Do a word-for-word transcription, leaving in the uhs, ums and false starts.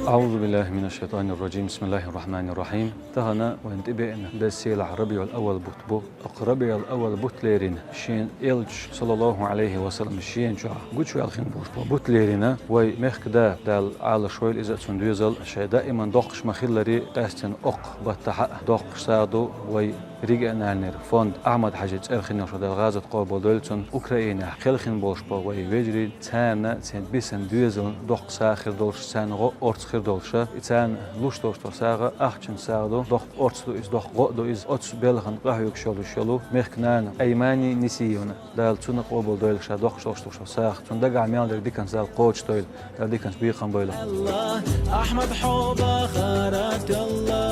أعوذ بالله من الشيطان الرجيم. بسم الله الرحمن الرحيم. Тахана вайн тӀебеана деза сийлахь РабиӀул-Аввал бутт бу. Оцу РабиӀул-Аввал бутт лерина шен Элча, саллаллаху Ӏалайхи ва саллам, шена чохь гучуваьлла хин болуш бу бутт лерина, вай мехкан да, Дала Ӏалаш войла иза а, цуьнан доьзал а, шайн даиман доккхуш ма-хиллара, къаьстина оцу баттахь а доккхуш сагӀа ду вай региональный фонд Ахьмад-Хьаьжин цӀера хин йолуш, Дала гӀазот къобалдойла цуьнан, Украинехь хилла хин болуш бу вай вежарий, царна, церан бисина доьзална доккха сагӀа хир долуш, царна гӀо а, орца хир долуш, и царна луш долуш долу сагӀа ахчанан сагӀа ду, доккха орца ду иза, доккха гӀо а ду иза. Оцу белхан къахьоьгуш йолуш йолу мехкан нана Аймани Нисиевна. Дала цунна къобалдойла ша доккхуш долуш долу сагӀа. Цунна дагахь мел дерг диканца Дала кхочушдойла, Дала диканца бекхам бойла. Ахьмад, хьо бахарат Аллах.